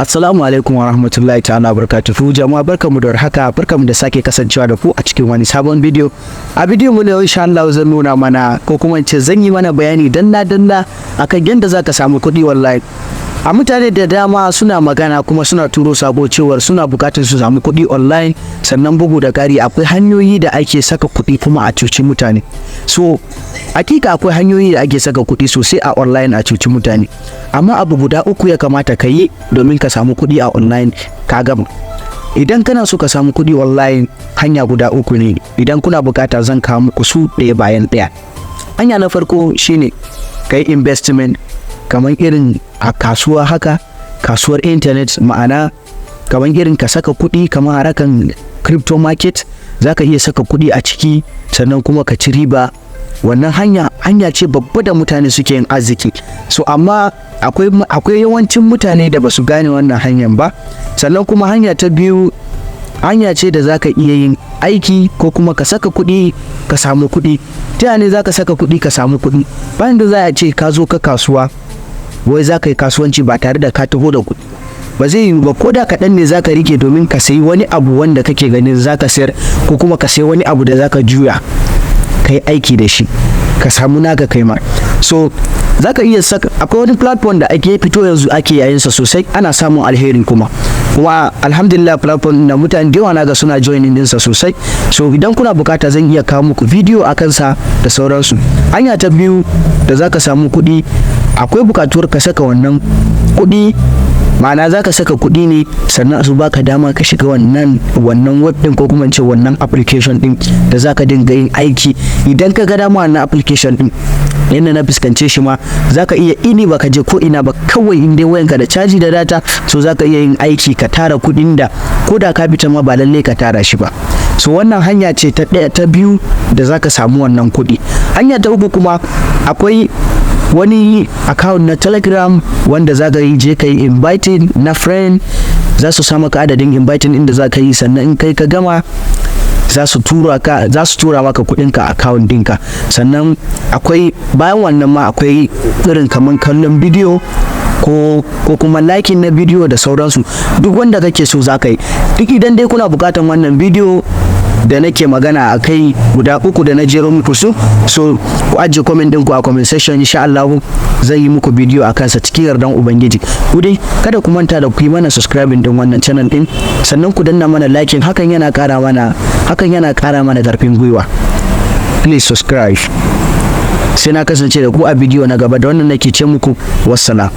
Assalamu alaikum wa rahmatullahi ta'ala barakatuhu. Jama'a, barkamu da warhaka, barkamu da sake kasancewa da ku a cikin wani sabon bidiyo. A bidiyon mu na yau, insha Allah, zan nuna mana, ko kuma in ce zan yi mana bayani dalla dalla akan yadda zaka samu kuɗi online. A mutane da dama suna magana kuma suna turo sako cewar suna bukatar su samu kuɗi online. Sannan bugu da ƙari, akwai hanyoyi da ake saka kuɗi kuma a cuci mutane. So hakika akwai hanyoyi da ake saka kuɗi sosai a online a cuci mutane, amma abu guda uku ya kamata ka yi domin ka samu kuɗi a online ka gama. Idan kana so ka samu kuɗi online, hanya guda uku ne. Idan kuna bukata, zan kawo muku su ɗaya bayan ɗaya. Hanya na farko shine ka yi investment, kamar irin a kasuwa haka, kasuwar internet, ma'ana kamar irin ka saka kuɗi kamar harakan crypto market. Za ka iya saka kuɗi a ciki sannan kuma ka ci riba. Wannan hanya, hanya ce babba da mutane suke yin arziki. So amma akwai yawancin mutane da basu gane wannan hanyar ba. Sannan kuma hanya ta biyu, hanya ce da za ka iya yin aiki ko kuma ka saka kuɗi ka samu kuɗi. Ta ne za ka saka kuɗi ka samu kuɗi? Bayan da za a ce ka zo ka kasuwa, wai za ka yi kasuwanci ba tare da ka taho da kuɗi ba, zai yiwu ba. Ko da kaɗan ne za ka rike domin ka sayi wani abu wanda kake ganin za ka sayar, ko kuma ka sayi wani abu da za ka juya ka yi aiki da shi ka samu naka kai ma. So za ka iya saka, akwai wani platform da ake fito yanzu, ake yayinsa sosai, ana samun alherin kuma alhamdulillah, platform da mutane da yawa naga suna joining dinsa sosai. So idan kuna bukata, zan iya kawo muku video a kansa da sauransu. Hanya ta biyu da za ka samu kuɗi, akwai bukatuwar ka saka wannan kuɗi, ma'ana za ka saka kuɗi ne sannan su baka dama ka shiga wannan web din, ko kuma in ce wannan application din da za ka dinga yin aiki idan ka ga dama. Wannan application din, yadda na fuskance shi ma, za ka iya ini baka je ko ina ba, kawai in dai wayanka da caji da data. So za ka iya yin aiki ka tara kuɗin da ko da ka fita ma ba lallai ka tara shi ba. So wannan hanya ce ta ɗaya, ta biyu da za ka samu wannan kuɗi. Hanya ta uku kuma, akwai wani account na Telegram wanda za ka yi je ka yi inviting na friend. Za su sa maka adadin inviting inda za ka yi, sannan in kai ka gama, za su tura maka kuɗinka account ɗinka. Sannan akwai, bayan wannan ma, akwai irin kaman kallon bidiyo ko kuma liking na bidiyo da sauransu. Duk wanda kake so za ka yi. Duk idan dai kuna bukatan wannan bidiyo da nake magana a kai guda uku da na jero muku su, so ku ajiye comment ɗinku a comment section. Insha Allah zan yi muku bidiyo a kansa cikin yardan Ubangiji. Ku dai kada ku manta da ku yi mana subscribing din wannan channel din, sannan ku danna mana liking. Hakan yana kara mana karfin gwiwa. Please subscribe. Sai na kasance da ku a bidiyo na gaba. Da wannan nake ce muku wassalam.